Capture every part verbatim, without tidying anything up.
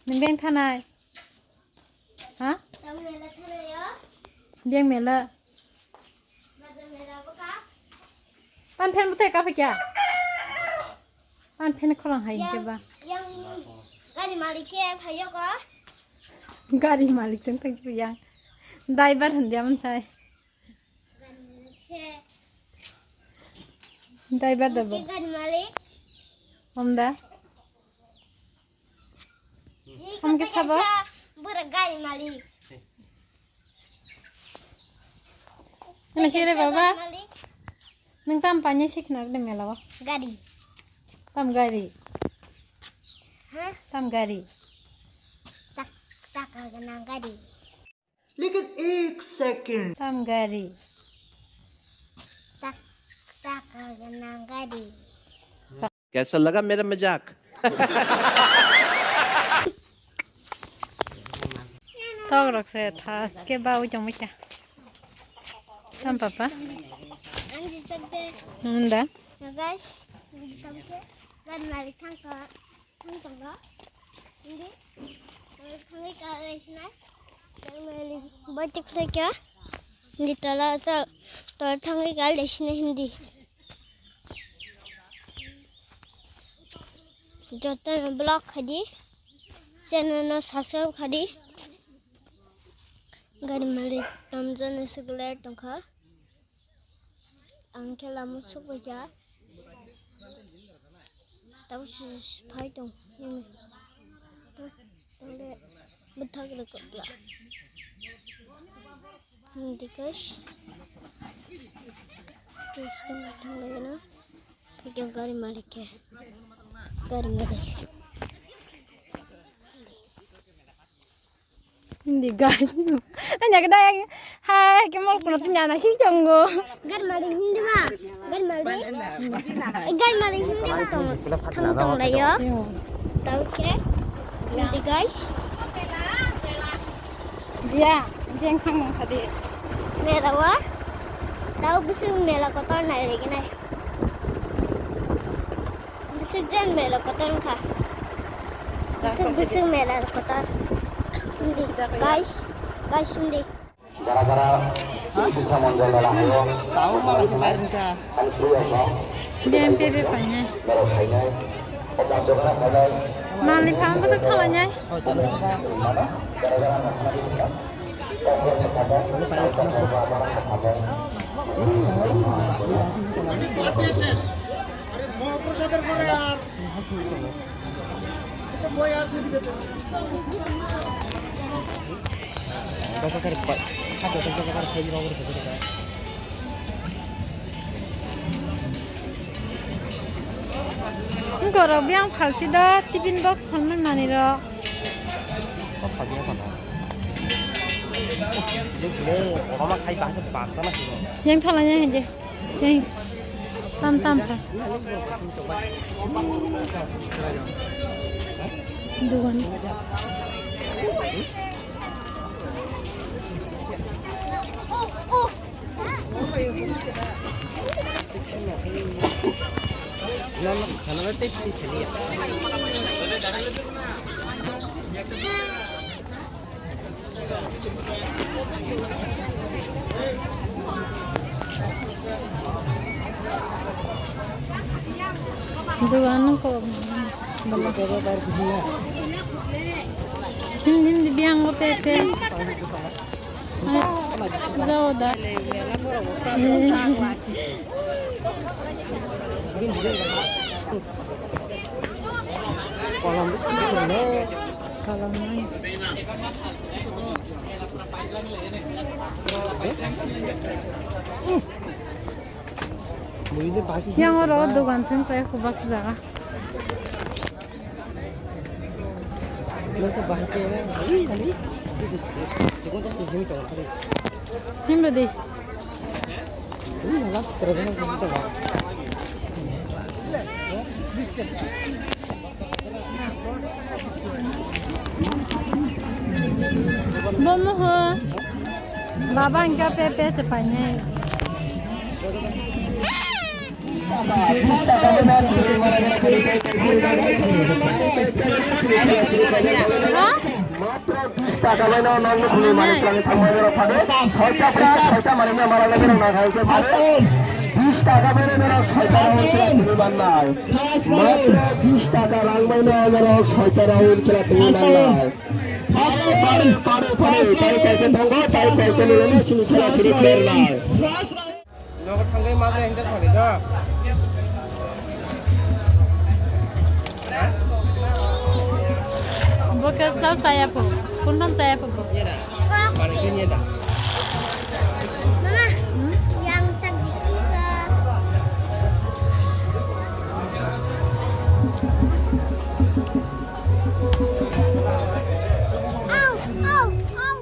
Nwng beng thanai? Ha? Beng mela. Tam phen bwthai kapha kya? Tam phen khorang hai ke ba? Yang gari malik ke phayo ko? Gari malik chang thang yang. Driver handia man sai. Driver da bo. Gari malik. Honda. Ham ke sabo? Bura gari malik. Ano sire baba? Nwng tam panya sikna de mela ba? Gari. Tam gari. Ha? Tam gari. Sak, saka gana gari. Lekin ek second. Tam gari. Sak, saka gana gari. Kaisa laga mera majak? Tok rok se thas ke ba ujang mucha. Tam papa. Ang jisakde. Nunda. Guys, jisakde. Gan mari thangka. Thang tongga. Hindi. Thangwi ka lesinai. Gan mari batik leka. Hindi tala tala thangwi ka lesinai hindi. Jotono block khadi, channel no subscribe khadi. Gari malik tamjani sigler tongkha. Ang khe lama sukbaikha. Tamo phai tong. Tole bwthak rwkla. Hindi guys. Terus tong tong lagi na. Video gari malik ya. Gari malik. Hindi guys. Anya kada yang hai ke mol kono tuh nyana sih jonggo. Gari malik hindi ba? Gari malik. Eh, gari malik hindi ba? Tong tong lagi ya. Tahu ke? Hindi guys. Dia, jeng khang nang khadi. Mela wa? Tau bwswk mela kotor nai rwgwi nai. Bwswk jen mela kotor wngkha. Bwswk, bwswk mela kotor. Hindi, guys, guys, hindi. Gara gara, bisa mondol dalam ayo. Tau malah kemarin kah? Biang P P painai. Mali phang bwswk thalainai. Wngkha rok biyang phalsi da tiffin box phalmani rok. Yang thala yang je. Yang tam tam kha. Dugan. Dugan ko bala. Hindi, hindi, biang ko tete. Jao da. Kolam nai. Yang oro dogan sing pai kubak jaga. Himba di. Bomo ho. Baba angka pepe se paine. Matro bis taka bai no nang nukuni mani kani thangmani rok phade. Soita plus soita mani no mala nang rok nang hai ke phade. Bis taka bai no norok soita round se tini mannai. Matro bis taka rang bai no norok soita round se tini mannai. Pare, pare, pare, pare, tai kaisa tongo, tai kaisa nilai no sini kila sini player nai. Nogo thangwi ma jai hinta thangwi do. Bo khe sa saya pho. Kuntham saya pho bo. Mane khe niya da. Mama, hmm? Yang cantik itu. Au, au, au. Mama.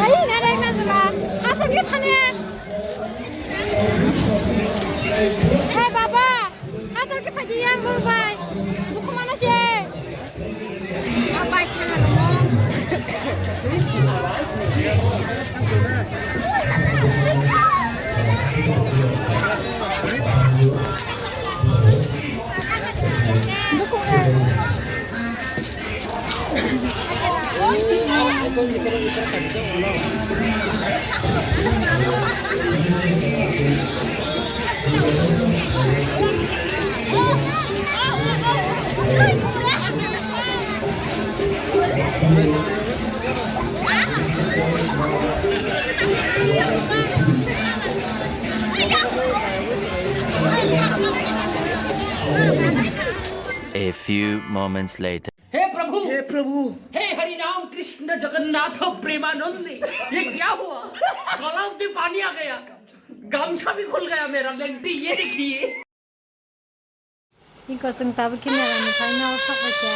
Ai, na dai na zala. Asa ke thane. Hai baba. Asa ke phaji yang bol bai. Dukhu mana se. Baba thana mo. A few moments later. हे प्रभु, हे प्रभु। हे हरि राम कृष्ण जगन्नाथ प्रेमानंद, ये क्या हुआ? गला से पानी आ गया, गमछा भी खुल गया मेरा, लेंटी, ये देखिए। Iko chwng tabuk khe mela ni phaino sok bai kha.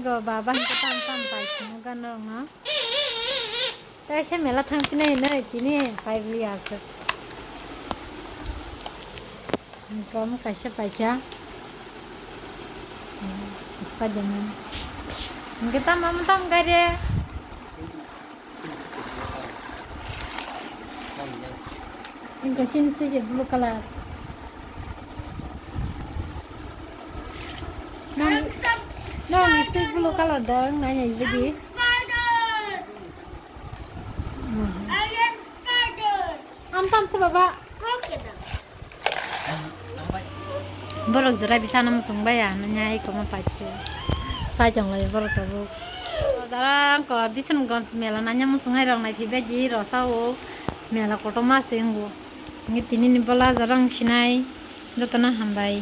Iko baba hwnkhe tam tam pai simo gana rokno. Tei se mela thang pinai hinwi tini pai bwlwi aswk. Iko omo kaisa pai kha. Spiderman. Hwnkhe tam omo tam gari. Hwnkhe sini se blue colour. Nang, nang se blue colour da, nang ya ibedi. Spider. Hmm. I am spider. Am tam se baba. Okay da. Borok jora bisano muchung bai ya, nanya iko ma pai khe. Sai tong lai borok tabuk. Jora ko Bisanganj mela nanya muchung hai rok nai phi bai di rosao mela kotorma se wngo. Ngi tini ni bola jora ang sinai jotono hambai.